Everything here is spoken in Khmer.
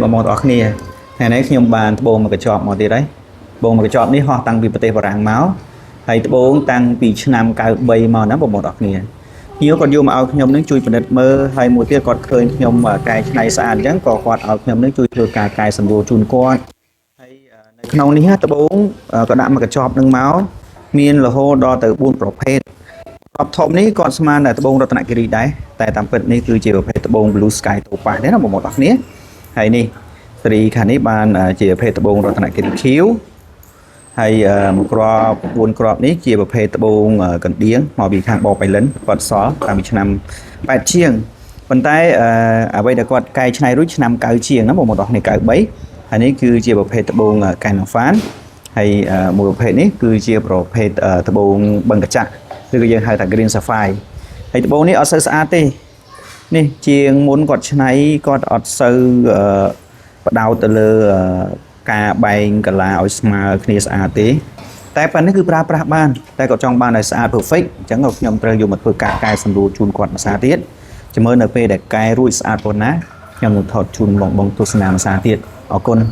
បងប្អូនទាំងអស់គ្នាថ្ងៃនេះខ្ញុំបានត្បូងមកកញ្ចប់មកទៀតហើយត្បូងមកកញ្ចប់នេះហោះតាំងពីប្រទេសបារាំងមកហើយត្បូងតាំងពីឆ្នាំ93មកណាបងប្អូនទាំងអស់គ្នាភ្ញៀវគាត់យកមកឲ្យខ្ញុំនឹងជួយពិនិត្យមើលហើយមួយទៀតគាត់ឃើញខ្ញុំកែច្នៃស្អាតអញ្ចឹងក៏គាត់ឲ្យខ្ញុំនឹងជួយធ្វើការកែសម្រួលជូនគាត់ហើយនៅក្នុងនេះត្បូងក៏ដាក់មកកញ្ចប់នឹងមកមានរហូតដល់ទៅ4ប្រភេទ កប់ធំនេះគាត់ស្មានតែត្បូងរតនគិរីដែរតែតាមពិតនេះគឺជាប្រភេទត្បូង Blue Sky Topaz ទេណាបងប្អូនអរគ្នាហើយនេះសេរីខាងនេះបានជាប្រភេទត្បូងរតនគិរីខៀវហើយមួយគ្រាប់4គ្រាប់នេះជាប្រភេទត្បូងកណ្ដៀងមកពីខាងបបៃលិនគាត់សល់តាំងពីឆ្នាំ8ជាងប៉ុន្តែអ្វីដែលគាត់កែច្នៃរួចឆ្នាំ9ជាងណាបងប្អូនអរគ្នា93ហើយនេះគឺជាប្រភេទត្បូងកែនហ្វានហើយមួយប្រភេទនេះគឺជាប្រភេទត្បូងបឹងកញ្ចាក់ ឬក៏យើងហៅថា green sapphire ហើយត្បូងនេះអត់សូវស្អាតទេនេះជាងមុនគាត់ឆ្នៃគាត់អត់សូវអឺបដោតទៅលើអឺការបែងកាឡាឲ្យស្មើគ្នាស្អាតទេតែប៉ុណ្នេះគឺប្រើប្រាស់បានតែគាត់ចង់បានឲ្យស្អាត perfect អញ្ចឹងក៏ខ្ញុំត្រូវយកមកធ្វើការកែសម្រួលជូនគាត់មួយសារទៀតចាំមើលនៅពេលដែលកែរួចស្អាតប៉ុណ្ណាខ្ញុំនឹងថតជូនបងបងទស្សនាមួយសារទៀតអរគុណ។